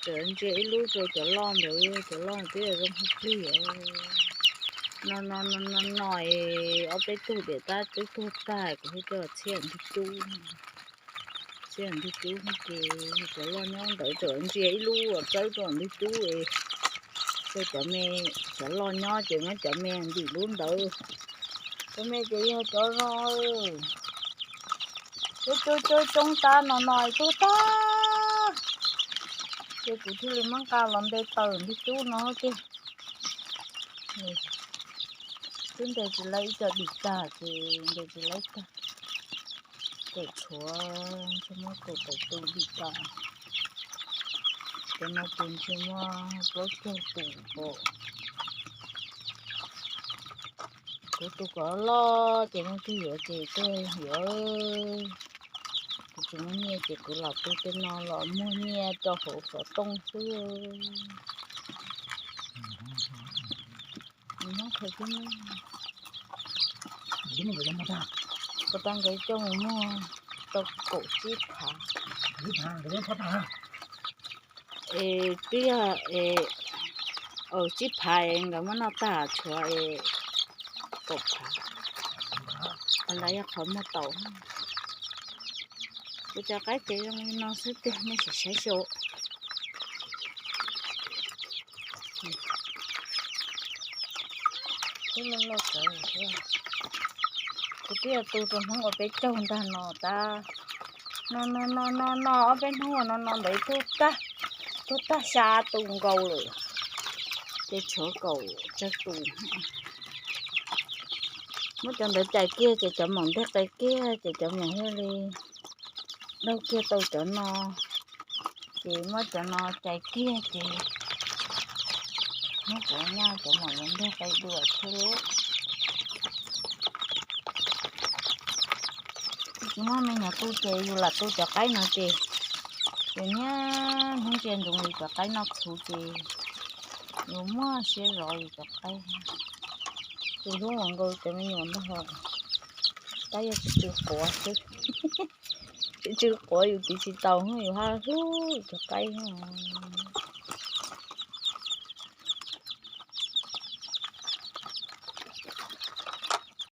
Ntsia ib lub rau cov loj ntawd, cov loj twb zoo plig plig. No no no no no es ob peb tug diam tab twb tuag tag, kuv thiaj coj txhiab ntwg cub. Txhiab ntwg cub ces cov loj nyob ntawd, txawm ntsia ib lub uas txawb rau ntwg cub es cov me, cov loj nyob ces muab cov me ntim lub ntawd. Cov me ces yog cov zoo, cov coob coob coob tab no no tuag tag. Ces kuv thiaj li muab nqa los nte taws ntwg cub no ces twb ntes tsis laib ib co dim tag ces ntes tsis laib tag. Kaum tshuav ntshe muab kaum tawm tus dim tag. Cov no ces ntshe muaj plaub caug tus pom. Kuv tus kom loj ces muaj twg yuav ces tuaj yuav. Kuv tsis muaj nyiaj ces kuv lam tu tej no los muag nyiaj rau hauv xov tooj xwb. Nyob khaws tib, kuv tau nkawd coj mus muag tau kaum tsib phav. Es twb yog es tsib phav es nkawd muab noj tag tshuav es kaum phav. Qhov ntawd yog qhov muag tau. Kuv cov qaib ces zoo li no xwb tiag, nej sim saib xyuas. Twb loj loj kawg. Kuv twb yog tu rau hnub ua peb caug ntag no tab. No no no no no ob peb hnub no no ntawd tuag tag, tuag tag xya tus nkaus lawm. Ces tshuav kaum tsawg tus. Muab cov ntawd cais kiag ces cov maum nteg qe kiag ces cov maum thiaj li daug kiag tau cov no. Ces muab cov no cais kiag ces muab cov nyaj cov maum nteg qe dua thiab. Tsis muaj me nyuam tu ces yus lam tu cov qaib no ces yus niaj hnub ntsia ntsoov yus cov qaib noj txhuv ces yus muaj siab zov yus cov qaib. Tus hlub uas nkaus cov me nyuam ntag, tab yog tsis tsw quav xwb. Tsis tsw quav yus tiv tsis tau, yus haj hlub cov qaib.